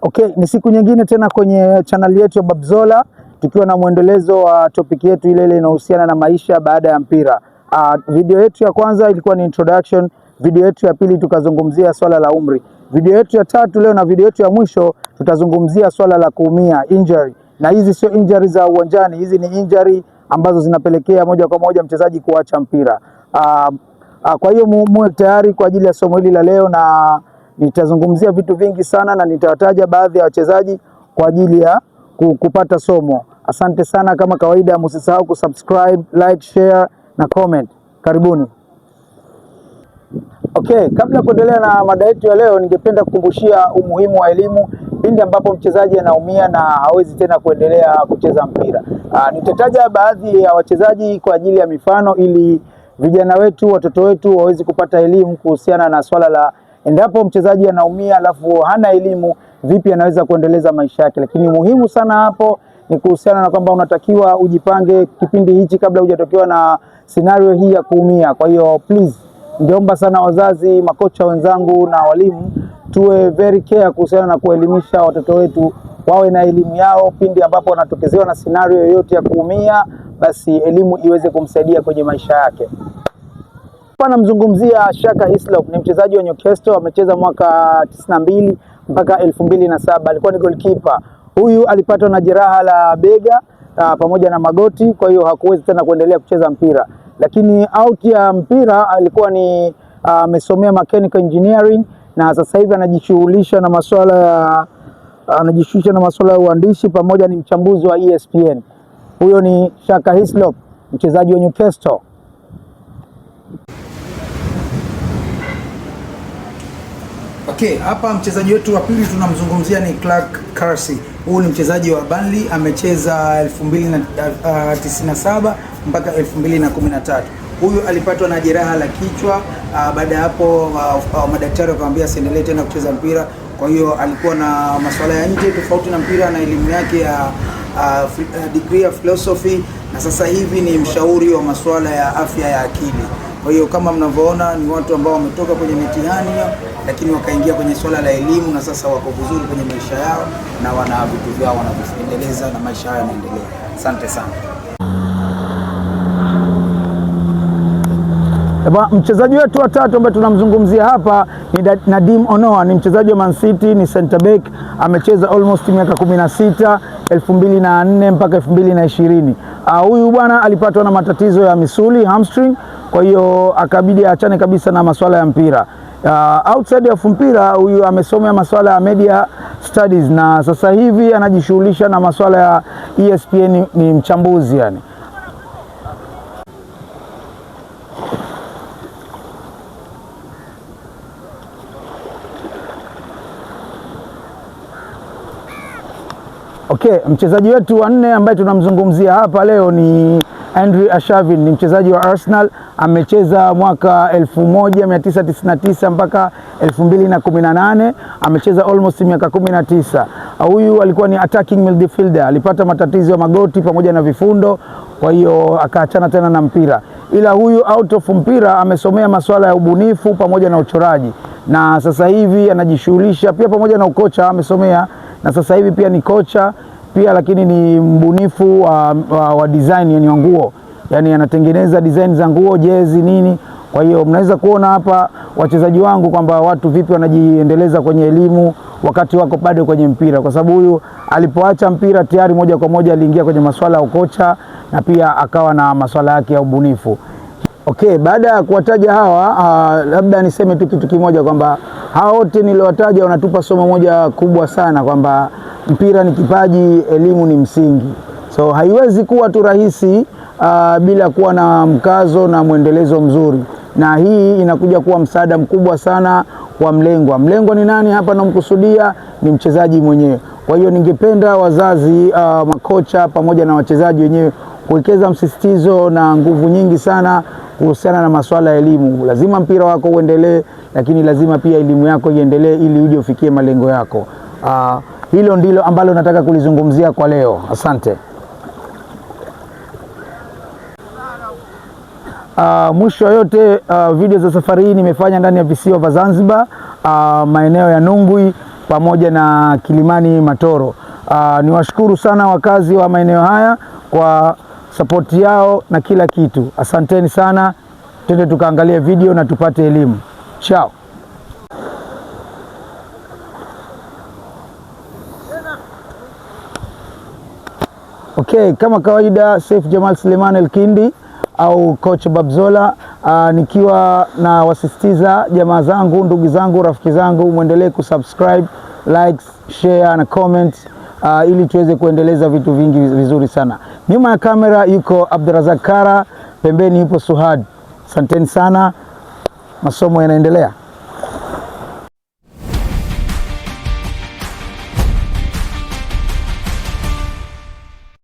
Okay, ni siku nyingine tena kwenye channel yetu ya Babzola tukiwa na mwendelezo wa topic yetu ile ile inahusiana na maisha baada ya mpira. Video yetu ya kwanza ilikuwa ni introduction, video yetu ya pili tukazungumzia swala la umri. Video yetu ya tatu leo na video yetu ya mwisho tutazungumzia swala la kuumia, injury. Na hizi sio injury za uwanjani, hizi ni injury ambazo zinapelekea moja kwa moja mchezaji kuacha mpira. Kwa hiyo muwe tayari kwa ajili ya somo hili la leo na nitazungumzia vitu vingi sana na nitawataja baadhi ya wachezaji kwa ajili ya kupata somo. Asante sana, kama kawaida, msisahau kusubscribe, like, share na comment. Karibuni. Okay, kabla ya kuendelea na mada yetu ya leo, ningependa kukumbushia umuhimu wa elimu pindi ambapo mchezaji anaumia na hawezi tena kuendelea kucheza mpira. Nitataja baadhi ya wachezaji kwa ajili ya mifano ili vijana wetu, watoto wetu waweze kupata elimu kuhusiana na swala la endapo mchezaji anaumia alafu hana elimu, vipi anaweza kuendeleza maisha yake. Lakini muhimu sana hapo ni kuhusiana na kwamba unatakiwa ujipange kipindi hichi kabla hujatokewa na scenario hii ya kuumia. Kwa hiyo please, ningeomba sana wazazi, makocha wenzangu na walimu tuwe very care kuhusiana na kuelimisha watoto wetu wawe na elimu yao pindi ambapo wanatokezewa na scenario yoyote ya kuumia, basi elimu iweze kumsaidia kwenye maisha yake. Hapa namzungumzia Shaka Hislop, ni mchezaji wa Newcastle, amecheza mwaka 92 mpaka 2007, alikuwa ni goalkeeper. Huyu alipatwa na jeraha la bega pamoja na magoti, kwa hiyo hakuweza tena kuendelea kucheza mpira, lakini out ya mpira alikuwa ni amesomea mechanical engineering na sasa hivi anajishughulisha na masuala ya uandishi pamoja ni mchambuzi wa ESPN. Huyo ni Shaka Hislop, mchezaji wa Newcastle. Okay, hapa mchezaji wetu wa pili tunamzungumzia ni Clark Kersey. Huyu ni mchezaji wa Burnley, amecheza 2097 mpaka 2013. Huyu alipatwa na jeraha la kichwa. Baada ya hapo madaktari wakamwambia asiendelee tena kucheza mpira. Kwa hiyo alikuwa na masuala ya nje tofauti na mpira na elimu yake ya degree ya philosophy, na sasa hivi ni mshauri wa masuala ya afya ya akili. Kwa hiyo kama mnavyoona ni watu ambao wametoka kwenye mitihani lakini wakaingia kwenye swala la elimu na sasa wako vizuri kwenye maisha yao na wana vitu vyao wanavyoendeleza na maisha yao yanaendelea. Asante sana. Mchezaji wetu wa tatu ambaye tunamzungumzia hapa ni Nadim Onoa, ni mchezaji wa Man City, ni center back, amecheza almost miaka 16, 2004 mpaka 2020. Huyu bwana alipatwa na matatizo ya misuli hamstring, kwa hiyo akabidi aachane kabisa na masuala ya mpira. Outside of mpira huyu amesomea masuala ya media studies na sasa hivi anajishughulisha na masuala ya ESPN, ni mchambuzi yani. Okay, mchezaji wetu wa nne ambaye tunamzungumzia hapa leo ni Andrei Arshavin, ni mchezaji wa Arsenal, amecheza mwaka 1999 mpaka 2018, amecheza almost miaka 19. Huyu alikuwa ni attacking midfielder, alipata matatizo ya magoti pamoja na vifundo, kwa hiyo akaachana tena na mpira. Ila huyu out of mpira amesomea masuala ya ubunifu pamoja na uchoraji, na sasa hivi anajishughulisha pia pamoja na ukocha amesomea, na sasa hivi pia ni kocha pia, lakini ni mbunifu wa design, yani wa nguo, yani anatengeneza design za nguo, jezi nini. Kwa hiyo mnaweza kuona hapa wachezaji wangu kwamba watu vipi wanajiendeleza kwenye elimu wakati wako bado kwenye mpira, kwa sababu huyu alipoacha mpira tayari moja kwa moja aliingia kwenye masuala ya ukocha na pia akawa na masuala yake ya ubunifu. Okay, baada ya kuwataja hawa labda niseme tu kitu kimoja kwamba hawa wote niliowataja wanatupa somo moja kubwa sana kwamba mpira ni kipaji, elimu ni msingi. So haiwezi kuwa tu rahisi bila kuwa na mkazo na mwendelezo mzuri, na hii inakuja kuwa msaada mkubwa sana kwa mlengwa. Mlengwa ni nani hapa namkusudia? Ni mchezaji mwenyewe. Kwa hiyo ningependa wazazi, makocha pamoja na wachezaji wenyewe kuwekeza msisitizo na nguvu nyingi sana kuhusiana na masuala ya elimu. Lazima mpira wako uendelee, lakini lazima pia elimu yako iendelee ili uje ufikie malengo yako. Hilo ndilo ambalo nataka kulizungumzia kwa leo. Asante. Mwisho wa yote, video za safari hii nimefanya ndani ya visiwa vya Zanzibar, maeneo ya Nungwi. pamoja na Kilimani Matoro. Niwashukuru sana wakazi wa maeneo haya kwa sapoti yao na kila kitu. Asanteni sana, twende tukaangalie video na tupate elimu. Chao. Okay, kama kawaida Seif Jamal Suleiman Elkindi au coach Babzola, nikiwa na wasisitiza jamaa zangu, ndugu zangu, rafiki zangu, mwendelee kusubscribe, likes, share na comment, ili tuweze kuendeleza vitu vingi vizuri sana. Nyuma ya kamera yuko Abdurazak Kara, pembeni yupo Suhad. Asanteni sana, masomo yanaendelea.